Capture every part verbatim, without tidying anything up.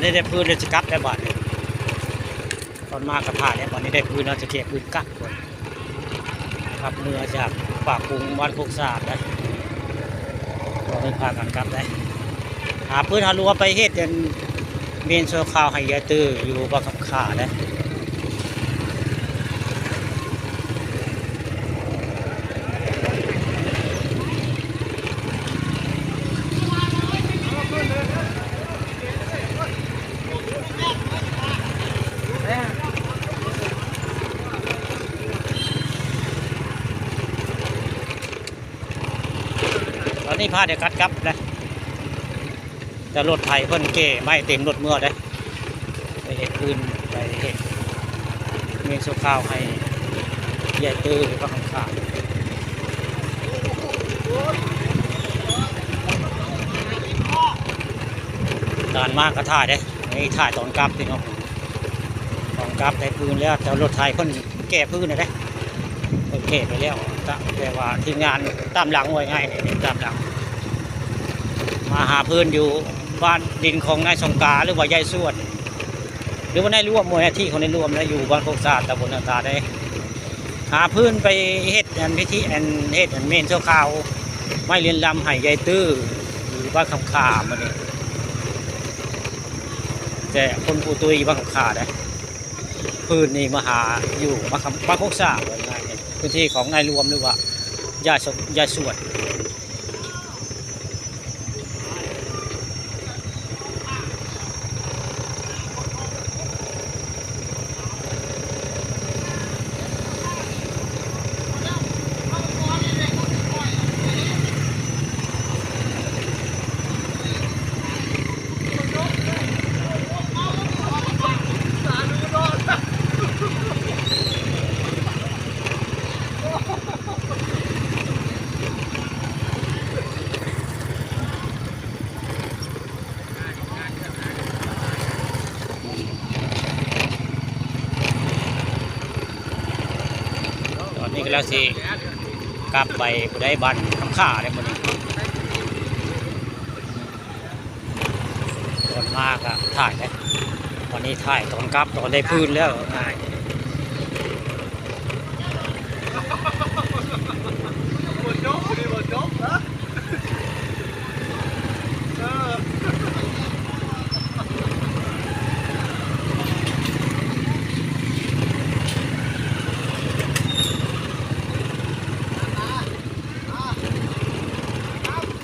ได้ ได้พื้นแล้วจะกลับได้บาดนี้ ตอนมาก็ถ่ายแล้ว ตอนนี้ได้พื้นแล้วจะแก้พื้นกลับก่อน กลับเมือจากปากกรุงบ้านโคกสะอาดนะ ตอนนี้พากันกลับได้ หาพื้นหารั้วไปเฮ็ดเป็นเมนชั่วคราวให้ยายตื้ออยู่บ้านคำขานะ ตอนนี้พาเดี๋ยวกัดกลับนะ แต่รถไถเพิ่นแก้ไม้เต็มรถเมือเด้ ไปเฮ็ดพื้น ไปเฮ็ดเมนชั่วคราวให้ยายตื้อบ้านคำขา ตอนมาก็ถ่ายเด้ นี่ถ่ายตอนกลับพี่น้อง ตอนกลับได้พื้นแล้ว แต่รถไถเพิ่นแก้พื้นน่ะเด้ เพิ่นแก้ไปแล้ว แต่ แต่ว่าทีมงานตามหลังไว้ไง นี่ตามหลัง มาหาพื้นอยู่บ้านดินของนายสงกา หรือว่ายายสวด หรือว่านายร่วม มูลนิธิของนายร่วมนะ อยู่บ้านโคกสะอาด ตำบลนาตาได้ หาพื้นไปเฮ็ดอันพิธี อันเฮ็ดอันเมนชั่วคราว ไม้เรือนรำให้ยายตื้อ อยู่บ้านคำขามื้อนี้ แต่คนผู้ตุยบ้านคำขาได้ พื้นนี่มาหาอยู่บ้านคำ บ้านโคกสะอาด ว่าง่ายๆ พื้นที่ของนายร่วม หรือว่ายายส ยายสวด ตอนนี้กำลังสิกลับไปผู้ใดบ้านคำขาได้มื้อนี้ ตอนมาก็ถ่ายแล้ว ตอนนี้ถ่ายตอนกลับ ตอนได้พื้นแล้วง่าย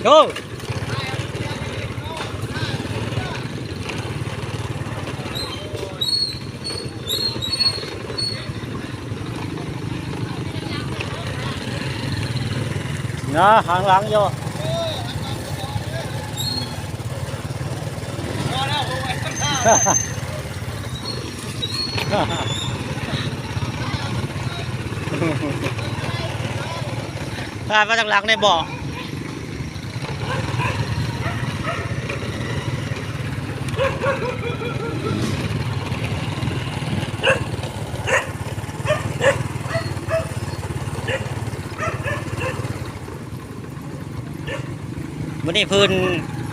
โอ้ นะ หางหลังอยู่ ถ่ายมาจากหลังในเบาะ มื้อนี้เพิ่น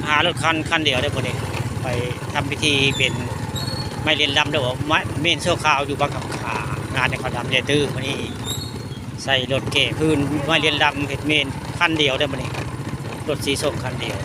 หารถคัน คันเดียวเด้อมื้อนี้ ไปทำพิธีเป็นไม้เรือนรำเด้อ ไม้ เมนชั่วคราวอยู่บ้านคำขางานในเขาดำยายตื้อมื้อนี้ ใส่รถแก้พื้นไม้เรือนรำเฮ็ดเมนคันเดียวเด้อมื้อนี้ รถสีส้มคันเดียว